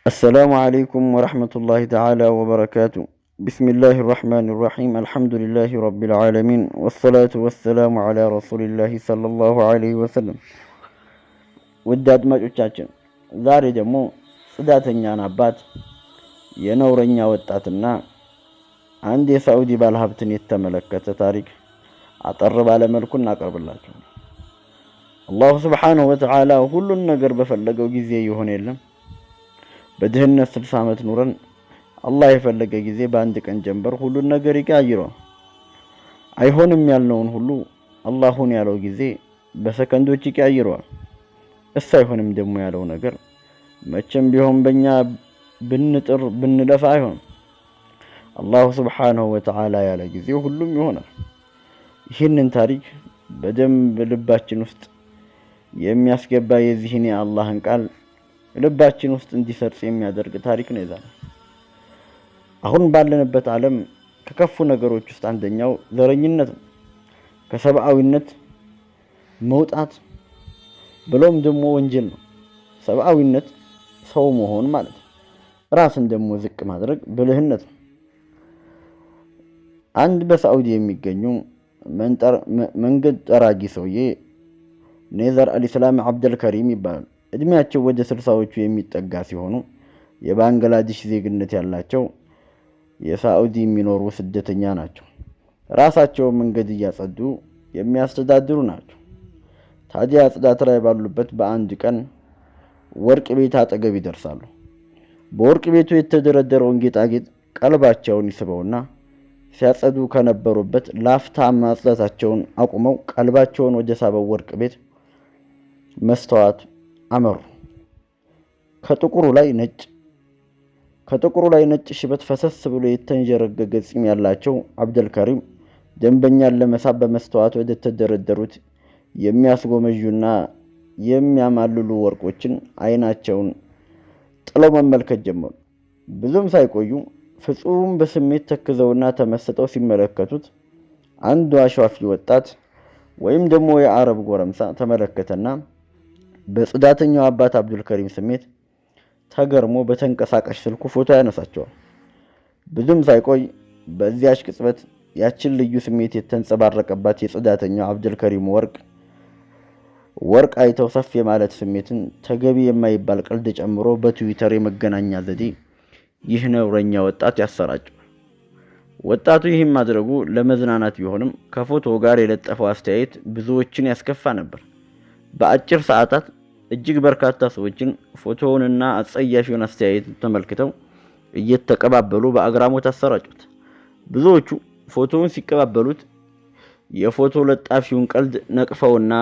السلام عليكم ورحمة الله تعالى وبركاته. بسم الله الرحمن الرحيم. الحمد لله رب العالمين والصلاة والسلام على رسول الله صلى الله عليه وسلم። ውድ አድማጮቻችን፣ ዛሬ ደግሞ ጽዳተኛን አባት፣ የነውረኛ ወጣትና አንድ የሳዑዲ ባለሀብትን የተመለከተ ታሪክ አጠር ባለ መልኩ እናቀርብላችኋለን። አላሁ ስብሓነሁ ወተዓላ ሁሉን ነገር በፈለገው ጊዜ ይሆን የለም። በድህነት 60 ዓመት ኑረን አላህ የፈለገ ጊዜ በአንድ ቀን ጀንበር ሁሉን ነገር ይቀያይረዋል። አይሆንም ያልነውን ሁሉ አላሁን ያለው ጊዜ በሰከንዶች ይቀያይረዋል። እሱ አይሆንም ደግሞ ያለው ነገር መቼም ቢሆን በእኛ ብንጥር ብንለፋ አይሆንም። አላሁ ስብሓነሁ ወተዓላ ያለ ጊዜ ሁሉም ይሆናል። ይህንን ታሪክ በደንብ ልባችን ውስጥ የሚያስገባ፣ የዚህን የአላህን ቃል ልባችን ውስጥ እንዲሰርጽ የሚያደርግ ታሪክ ነው ይዛል። አሁን ባለንበት ዓለም ከከፉ ነገሮች ውስጥ አንደኛው ዘረኝነት ነው። ከሰብአዊነት መውጣት ብሎም ደግሞ ወንጀል ነው። ሰብአዊነት ሰው መሆን ማለት ነው። ራስን ደግሞ ዝቅ ማድረግ ብልህነት ነው። አንድ በሳዑዲ የሚገኙ መንገድ ጠራጊ ሰውዬ ኔዘር አልኢስላም አብደልከሪም ይባላል። እድሜያቸው ወደ 60ዎቹ የሚጠጋ ሲሆኑ የባንግላዴሽ ዜግነት ያላቸው የሳዑዲ የሚኖሩ ስደተኛ ናቸው። ራሳቸው መንገድ እያጸዱ የሚያስተዳድሩ ናቸው። ታዲያ ጽዳት ላይ ባሉበት በአንድ ቀን ወርቅ ቤት አጠገብ ይደርሳሉ። በወርቅ ቤቱ የተደረደረውን ጌጣጌጥ ቀልባቸውን ይስበውና ሲያጸዱ ከነበሩበት ላፍታ ማጽዳታቸውን አቁመው ቀልባቸውን ወደ ሳበው ወርቅ ቤት መስተዋት አመሩ። ከጥቁሩ ላይ ነጭ ከጥቁሩ ላይ ነጭ ሽበት ፈሰስ ብሎ የተንዠረገገ ጺም ያላቸው አብደልከሪም ደንበኛን ለመሳብ በመስተዋት ወደ ተደረደሩት የሚያስጎመዡና የሚያማልሉ ወርቆችን አይናቸውን ጥለው መመልከት ጀመሩ። ብዙም ሳይቆዩ ፍጹም በስሜት ተክዘውና ተመስጠው ሲመለከቱት አንዱ አሿፊ ወጣት ወይም ደግሞ የአረብ ጎረምሳ ተመለከተና በጽዳተኛው አባት አብዱልከሪም ስሜት ተገርሞ በተንቀሳቃሽ ስልኩ ፎቶ ያነሳቸዋል። ብዙም ሳይቆይ በዚያች ቅጽበት ያችን ልዩ ስሜት የተንጸባረቀባት የጽዳተኛው አብዱልከሪም ወርቅ አይተው ሰፍ የማለት ስሜትን ተገቢ የማይባል ቀልድ ጨምሮ በትዊተር የመገናኛ ዘዴ ይህ ነውረኛ ወጣት ያሰራጨዋል። ወጣቱ ይህም ማድረጉ ለመዝናናት ቢሆንም ከፎቶ ጋር የለጠፈው አስተያየት ብዙዎችን ያስከፋ ነበር። በአጭር ሰዓታት እጅግ በርካታ ሰዎችን ፎቶውንና አጸያፊውን አስተያየት ተመልክተው እየተቀባበሉ በአግራሞት አሰራጩት። ብዙዎቹ ፎቶውን ሲቀባበሉት የፎቶ ለጣፊውን ቀልድ ነቅፈውና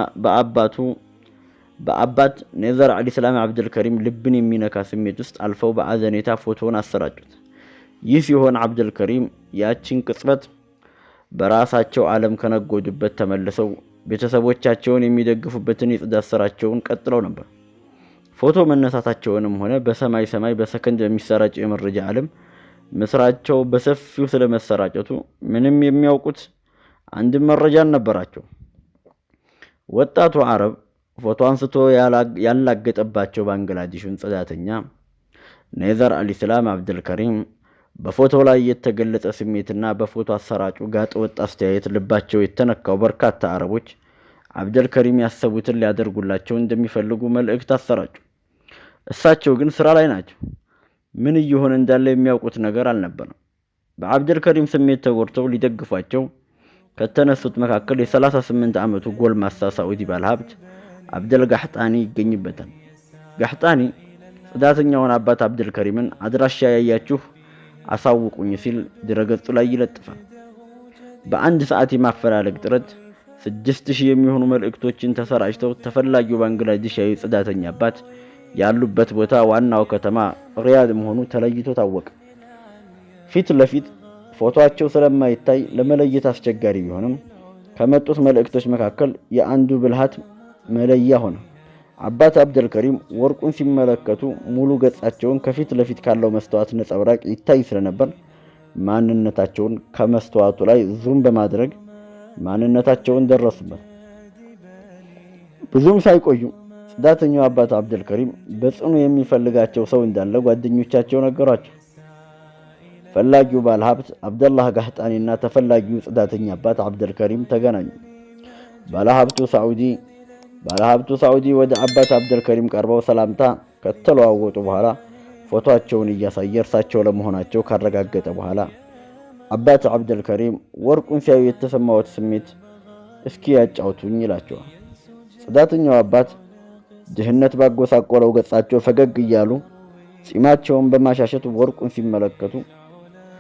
በአባት ኔዘር አልኢስላም አብደልከሪም ልብን የሚነካ ስሜት ውስጥ አልፈው በአዘኔታ ፎቶውን አሰራጩት። ይህ ሲሆን አብደልከሪም ያችን ቅጽበት በራሳቸው ዓለም ከነጎዱበት ተመልሰው ቤተሰቦቻቸውን የሚደግፉበትን የጽዳት ስራቸውን ቀጥለው ነበር። ፎቶ መነሳታቸውንም ሆነ በሰማይ ሰማይ በሰከንድ በሚሰራጨው የመረጃ ዓለም ምስራቸው በሰፊው ስለመሰራጨቱ ምንም የሚያውቁት አንድም መረጃ አልነበራቸው። ወጣቱ አረብ ፎቶ አንስቶ ያላገጠባቸው ባንግላዴሹን ጽዳተኛ ኔዘር አልኢስላም አብደልከሪም በፎቶው ላይ የተገለጸ ስሜትና በፎቶ አሰራጩ ጋጥ ወጥ አስተያየት ልባቸው የተነካው በርካታ አረቦች አብደልከሪም ያሰቡትን ሊያደርጉላቸው እንደሚፈልጉ መልእክት አሰራጩ። እሳቸው ግን ስራ ላይ ናቸው። ምን እየሆነ እንዳለ የሚያውቁት ነገር አልነበረም። በአብደልከሪም ስሜት ተጎድተው ሊደግፏቸው ከተነሱት መካከል የ38 ዓመቱ ጎልማሳ ሳዑዲ ባለሀብት አብደል ጋሕጣኒ ይገኝበታል። ጋሕጣኒ ጽዳተኛውን አባት አብደልከሪምን አድራሻ ያያችሁ አሳውቁኝ ሲል ድረገጹ ላይ ይለጥፋል። በአንድ ሰዓት የማፈላለግ ጥረት 6000 የሚሆኑ መልእክቶችን ተሰራጭተው ተፈላጊው ባንግላዴሻዊ ጽዳተኛ አባት ያሉበት ቦታ ዋናው ከተማ ሪያድ መሆኑ ተለይቶ ታወቀ። ፊት ለፊት ፎቶአቸው ስለማይታይ ለመለየት አስቸጋሪ ቢሆንም ከመጡት መልእክቶች መካከል የአንዱ ብልሃት መለያ ሆነ። አባት አብደልከሪም ወርቁን ሲመለከቱ ሙሉ ገጻቸውን ከፊት ለፊት ካለው መስተዋት ነጸብራቅ ይታይ ስለነበር ማንነታቸውን ከመስተዋቱ ላይ zoom በማድረግ ማንነታቸውን ደረሱበት። ብዙም ሳይቆዩ ጽዳተኛው አባት አብደልከሪም በጽኑ የሚፈልጋቸው ሰው እንዳለ ጓደኞቻቸው ነገሯቸው። ፈላጊው ባለሀብት አብደላህ ጋህጣኒና ተፈላጊው ጽዳተኛ አባት አብደልከሪም ተገናኙ። ባለሀብቱ ሳዑዲ ወደ አባት አብደልከሪም ቀርበው ሰላምታ ከተለዋወጡ በኋላ ፎቶአቸውን እያሳየ እርሳቸው ለመሆናቸው ካረጋገጠ በኋላ አባት አብደልከሪም ወርቁን ሲያዩ የተሰማዎት ስሜት እስኪ ያጫውቱኝ ይላቸዋል። ጽዳተኛው አባት ድህነት ባጎሳቆለው ገጻቸው ፈገግ እያሉ ጺማቸውን በማሻሸት ወርቁን ሲመለከቱ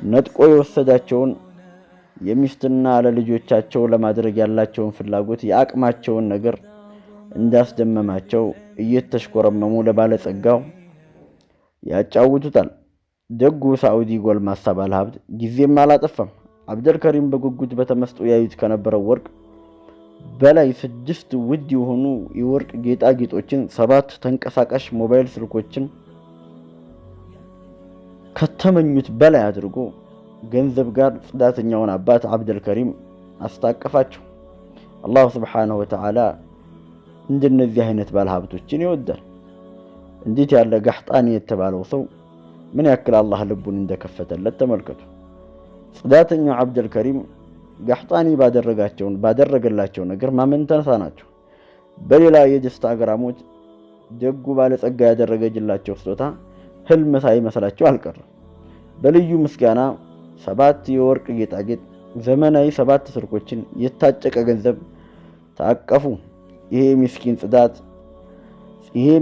ነጥቆ የወሰዳቸውን የሚስትና ለልጆቻቸው ለማድረግ ያላቸውን ፍላጎት የአቅማቸውን ነገር እንዳስደመማቸው እየተሽኮረመሙ ለባለጸጋው ያጫውቱታል። ደጉ ሳዑዲ ጎልማሳ ባለሀብት ጊዜም አላጠፋም። አብደልከሪም በጉጉት በተመስጦ ያዩት ከነበረው ወርቅ በላይ 6 ውድ የሆኑ የወርቅ ጌጣጌጦችን፣ 7 ተንቀሳቃሽ ሞባይል ስልኮችን ከተመኙት በላይ አድርጎ ገንዘብ ጋር ጽዳተኛውን አባት አብደልከሪም አስታቀፋቸው። አላሁ ሱብሓነሁ ወተዓላ እንደነዚህ አይነት ባለሀብቶችን ይወዳል። እንዴት ያለ ጋህጣኒ የተባለው ሰው ምን ያክል አላህ ልቡን እንደከፈተለት ተመልከቱ። ጽዳተኛው አብደልከሪም ጋህጣኒ ባደረገላቸው ነገር ማመን ተሳናቸው። በሌላ የደስታ ግራሞት ደጉ ባለጸጋ ያደረገላቸው ስጦታ ህልም ሳይመስላቸው አልቀረም። በልዩ ምስጋና 7 የወርቅ ጌጣጌጥ፣ ዘመናዊ 7 ስልኮችን፣ የታጨቀ ገንዘብ ታቀፉ። ይሄ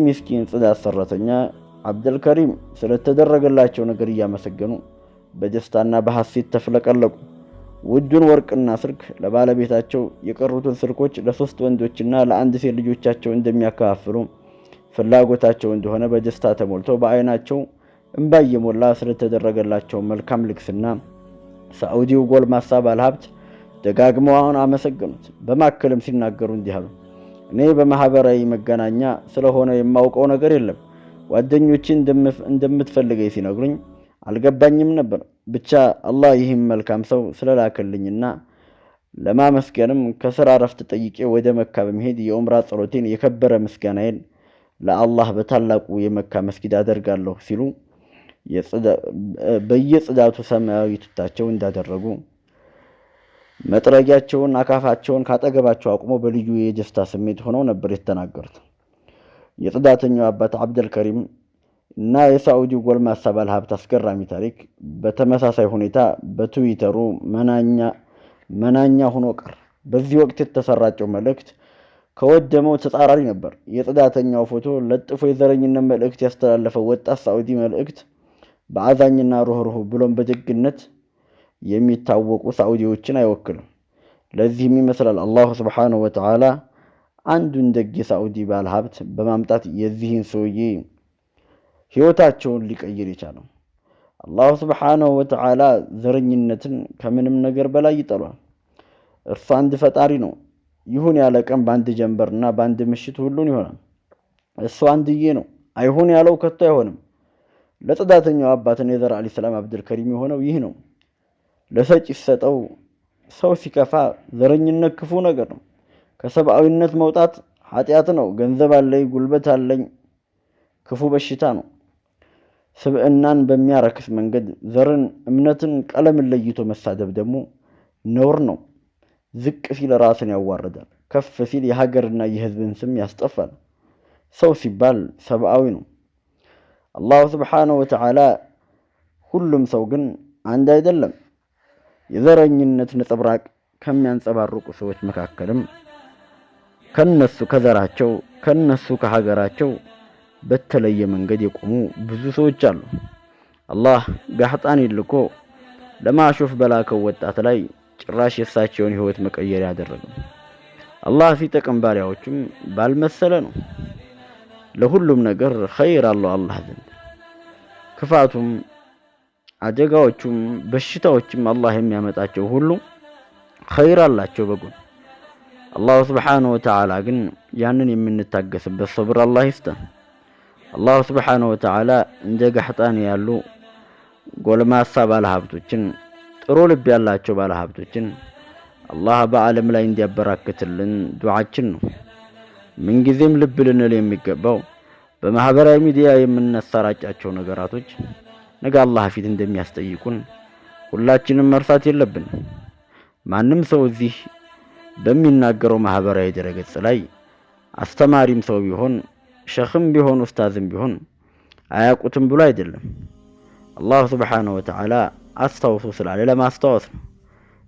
ምስኪን ጽዳት ሰራተኛ አብደልከሪም ስለተደረገላቸው ነገር እያመሰገኑ በደስታና በሐሴት ተፍለቀለቁ። ውዱን ወርቅና ስልክ ለባለቤታቸው፣ የቀሩትን ስልኮች ለ3 ወንዶችና ለ1 ሴት ልጆቻቸው እንደሚያከፋፍሉ ፍላጎታቸው እንደሆነ በደስታ ተሞልተው በአይናቸው እንባ እየሞላ ስለተደረገላቸው መልካም ልግስና ሳዑዲው ጎልማሳ ባለሀብት ደጋግመው አሁን አመሰገኑት። በማከልም ሲናገሩ እንዲህ አሉ። እኔ በማህበራዊ መገናኛ ስለሆነ የማውቀው ነገር የለም። ጓደኞቼ እንደምትፈልገኝ ሲነግሩኝ አልገባኝም ነበር። ብቻ አላህ ይህም መልካም ሰው ስለላከልኝና ለማመስገንም ከስራ እረፍት ጠይቄ ወደ መካ በመሄድ የኡምራ ጸሎቴን የከበረ ምስጋናዬን ለአላህ በታላቁ የመካ መስጊድ አደርጋለሁ ሲሉ በየጽዳቱ ሰማያዊ ቱታቸው እንዳደረጉ መጥረጊያቸውን አካፋቸውን ካጠገባቸው አቁመው በልዩ የደስታ ስሜት ሆነው ነበር የተናገሩት። የጽዳተኛው አባት አብደልከሪም እና የሳዑዲው ጎልማሳ ባለሀብት አስገራሚ ታሪክ በተመሳሳይ ሁኔታ በትዊተሩ መናኛ ሆኖ ቀረ። በዚህ ወቅት የተሰራጨው መልእክት ከወደመው ተጻራሪ ነበር። የጽዳተኛው ፎቶ ለጥፎ የዘረኝነት መልእክት ያስተላለፈው ወጣት ሳዑዲ መልእክት በአዛኝና ሩህሩህ ብሎም በደግነት የሚታወቁ ሳዑዲዎችን አይወክልም። ለዚህም ይመስላል አላሁ ሱብሓነሁ ወተዓላ አንዱን ደግ የሳዑዲ ባለሀብት በማምጣት የዚህን ሰውዬ ህይወታቸውን ሊቀይር የቻለው። አላሁ ሱብሓነሁ ወተዓላ ዘረኝነትን ከምንም ነገር በላይ ይጠላል። እርሱ አንድ ፈጣሪ ነው። ይሁን ያለ ቀን በአንድ ጀንበርና በአንድ ምሽት ሁሉን ይሆናል። እሱ አንድዬ ነው። አይሁን ያለው ከቶ አይሆንም። ለጽዳተኛው አባት ኔዘር አለይሂ ሰላም አብደልከሪም የሆነው ይህ ነው። ለሰጪ ሲሰጠው ሰው ሲከፋ ዘረኝነት ክፉ ነገር ነው። ከሰብአዊነት መውጣት ኃጢአት ነው። ገንዘብ አለኝ ጉልበት አለኝ ክፉ በሽታ ነው። ስብዕናን በሚያረክስ መንገድ ዘርን፣ እምነትን፣ ቀለምን ለይቶ መሳደብ ደግሞ ነውር ነው። ዝቅ ሲል ራስን ያዋርዳል፣ ከፍ ሲል የሀገርና የህዝብን ስም ያስጠፋል። ሰው ሲባል ሰብአዊ ነው። አላሁ ሱብሓነሁ ወተዓላ ሁሉም ሰው ግን አንድ አይደለም። የዘረኝነት ነጸብራቅ ከሚያንጸባርቁ ሰዎች መካከልም ከነሱ ከዘራቸው ከነሱ ከሀገራቸው በተለየ መንገድ የቆሙ ብዙ ሰዎች አሉ። አላህ ጋህጣን ልኮ ለማሾፍ በላከው ወጣት ላይ ጭራሽ የእሳቸውን ህይወት መቀየር ያደረገው። አላህ ሲጠቅም ባሪያዎቹም ባልመሰለ ነው። ለሁሉም ነገር ኸይር አለው አላህ ዘንድ። ክፋቱም አደጋዎቹም በሽታዎችም አላህ የሚያመጣቸው ሁሉ ኸይር አላቸው በጎን። አላሁ ሱብሓነሁ ወተዓላ ግን ያንን የምንታገስበት ሰብር አላህ ይስጠን። አላሁ ሱብሓነሁ ወተዓላ እንደ ጋህጣን ያሉ ጎልማሳ ባለሀብቶችን፣ ጥሩ ልብ ያላቸው ባለሀብቶችን አላህ በዓለም ላይ እንዲያበራክትልን ዱዓችን ነው። ምንጊዜም ልብ ልንል የሚገባው በማህበራዊ ሚዲያ የምናሰራጫቸው ነገራቶች ነገ አላህ ፊት እንደሚያስጠይቁን ሁላችንም መርሳት የለብንም። ማንም ሰው እዚህ በሚናገረው ማህበራዊ ድረገጽ ላይ አስተማሪም ሰው ቢሆን፣ ሸኽም ቢሆን፣ ኡስታዝም ቢሆን አያውቁትም ብሎ አይደለም። አላህ ስብሓነሁ ወተዓላ አስታውሱ ስላለ ለማስታወስ ነው።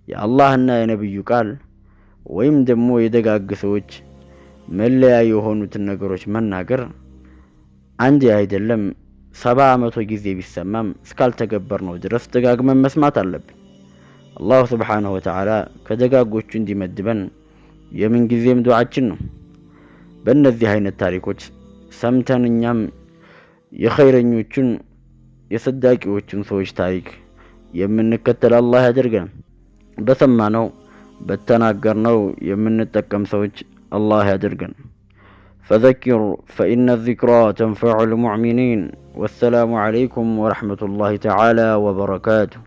የአላህና የነብዩ ቃል ወይም ደግሞ የደጋግ ሰዎች መለያ የሆኑትን ነገሮች መናገር አንድ አይደለም 70 100 ጊዜ ቢሰማም እስካልተገበር ነው ድረስ ደጋግመን መስማት አለብን። አላሁ ስብሓነሁ ወተዓላ ከደጋጎቹ እንዲመድበን የምንጊዜም ዱዓችን ነው። በእነዚህ አይነት ታሪኮች ሰምተን እኛም የኸይረኞቹን የሰዳቂዎቹን ሰዎች ታሪክ የምንከተል አላህ ያደርገን። በሰማነው በተናገርነው የምንጠቀም ሰዎች አላህ ያደርገን። فذكر فإن الذكرى تنفع المؤمنين። والسلام عليكم ورحمة الله تعالى وبركاته።